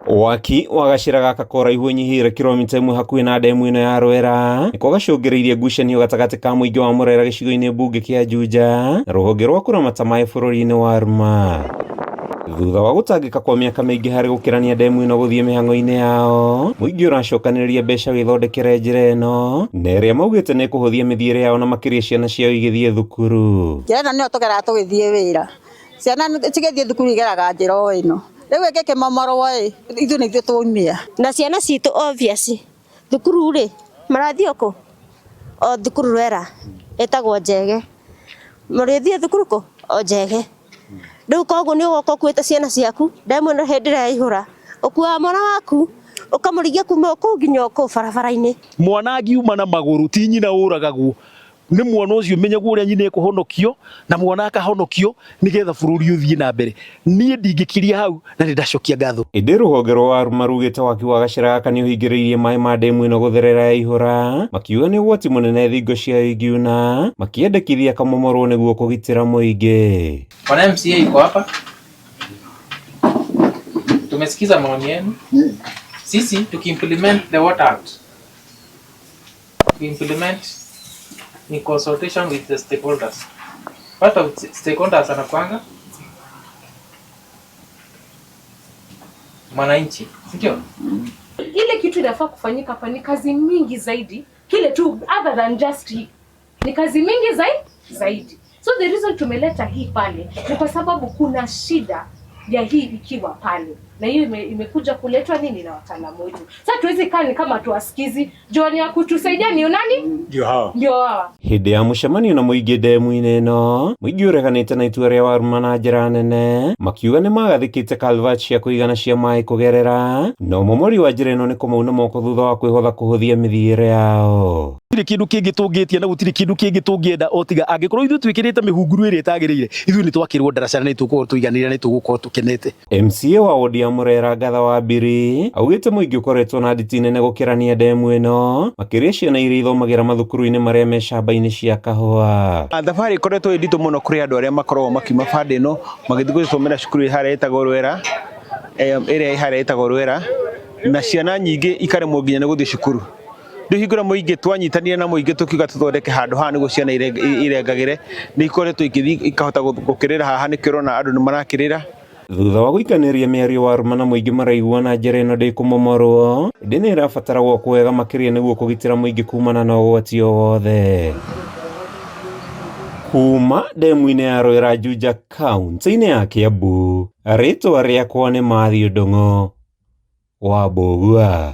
Waki wa gacĩra gaka ka ũraihu ũnyihĩire kiromita ĩmwe hakuhĩ na ndemu ĩno ya Rwera nĩko gacũngĩrĩirie ngucanio gatagatĩ ka mũingĩ wa Murera gĩcigo-inĩ mbunge kĩa Juja na rũhonge rwa kũramata maĩ bũrũri-inĩ wa Ruma. Thutha wa gũtangĩka kwa mĩaka mĩingĩ harĩ gũkĩrania ndemu ĩno gũthiĩ mĩhang'o-inĩ yao, mũingĩ ũracokanĩrĩria mbeca wĩthondekere njĩra ĩno na ĩrĩa maugĩte nĩ ĩkũhũthia mĩthiĩre yao na makĩria ciana ciao igĩthiĩ thukuru. Njĩra ĩno nĩyo tũgeraga tũgĩthiĩ wĩra. Ciana cigĩthiĩ thukuru igeraga njĩra o ĩno. Rĩu ĩngĩkĩmomorwo ĩ, ithuĩ nĩ ithuĩ twaumia. Na ciana citũ obvious thukuru rĩ, marathiĩ o kũ? O thukuru Rwera, ĩtagwo Njege. Mũrĩthiĩ thukuru kũ? O Njege. Rĩu koguo nĩ ũgoka ũkuĩte ciana ciaku, ndemu ĩno hĩndĩ ĩrĩa yaihũra, ũkuaga mwana waku ũkamũringia kuma o kũu nginya o kũu barabara-inĩ. Mwana angiuma na magũrũ ti nyina ũragagwo nĩ mwana ũcio menyagwo ũrĩa nyina ekũhonokio na mwana akahonokio nĩgetha bũrũri ũthiĩ na mbere. Niĩ ndingĩkiria hau na nĩ ndacokia ngatho. Ĩndĩ rũhonge rwa Waruma rugĩte waki wa gacĩra gaka nĩ ũhingĩrĩirie maĩ ma ndemu ĩno gũtherera yaihũra, makiuga nĩ ũgwati mũnene thingo ciayo ingiuna, makĩendekithia kamomorwo nĩguo kũgitĩra mũingĩ. Bwana MCA yuko hapa, tumesikiza maoni yenu. Sisi tukiimplement the Water Act, we implement in consultation with the stakeholders. Part of stakeholders anakuanga mwananchi, si ndio? Ile kitu inafaa kufanyika hapa ni kazi mingi zaidi, kile tu other than just hii ni kazi mingi zaidi. So the reason tumeleta hii pale ni kwa sababu kuna shida ya hii ikiwa pale, na hiyo imekuja kuletwa nini na wataalamu wetu. Sasa tuwezi kaa ni kama tuwasikizi, John ya kutusaidia ni nani? Ndio hao. Ndio hawa. Hĩndĩ ya mũcemanio na mũingĩ ndemu-inĩ ĩno, mũingĩ ũreganĩte na itua rĩa Waruma na njĩra nene, makiuga nĩ magathĩkĩte culvert cia kũigana cia maĩ kũgerera, na ũmomori wa njĩra ĩno nĩ kũmauna moko thutha wa kwĩhotha kũhũthia mĩthiĩre yao. Gũtirĩ kĩndũ kĩngĩ tũngĩtia na gũtirĩ kĩndũ kĩngĩ tũngĩenda o tiga angĩkorwo ithuĩ twĩkĩrĩte mĩhunguru ĩrĩa ĩtagĩrĩire, ithuĩ nĩ twakĩrwo ndaraca na nĩ tũgũkorwo tũiganĩire na nĩ tũgũkorwo tũkenete. MCA wa wodi ya Murera Ngatha wa Mbiri augĩte mũingĩ ũkoretwo na nditi nene gũkĩrania ndemu ĩno, makĩria ciana iria ithomagĩra mathukuru-inĩ marĩa me camba-inĩ cia kahũa. Thabarĩ ĩkoretwo ĩ nditũ mũno kũrĩ andũ arĩa makoragwo makiuma band ĩno magĩthiĩ gũcomera cukuru ĩ harĩa ĩtagwo Rwera, ĩrĩa ĩ harĩa ĩtagwo Rwera, na ciana nyingĩ ikaremwo nginya nĩ gũthiĩ cukuru. Rĩu hingo ĩrĩa mũingĩ twanyitanire na mũingĩ tũkiuga tũthondeke handũ haha nĩguo ciana irengagĩre, nĩ ikoretwo igĩthiĩ ikahota gũkĩrĩra haha nĩkĩo ũrona andũ nĩ marakĩrĩra. Thutha wa gũikanĩria mĩario Waruma na mũingĩ maraiguana njĩra ĩno ndĩkũmomorwo, ĩndĩ nĩ ĩrabatara gwakwo wega makĩria nĩguo kũgitĩra mũingĩ kumana na ũgwati o wothe. Kuma ndemu-inĩ ya Rwera Juja kaunti-inĩ ya Kiambu, rĩtwa rĩakwa nĩ Matthew Ndung'u wa Mbũgua.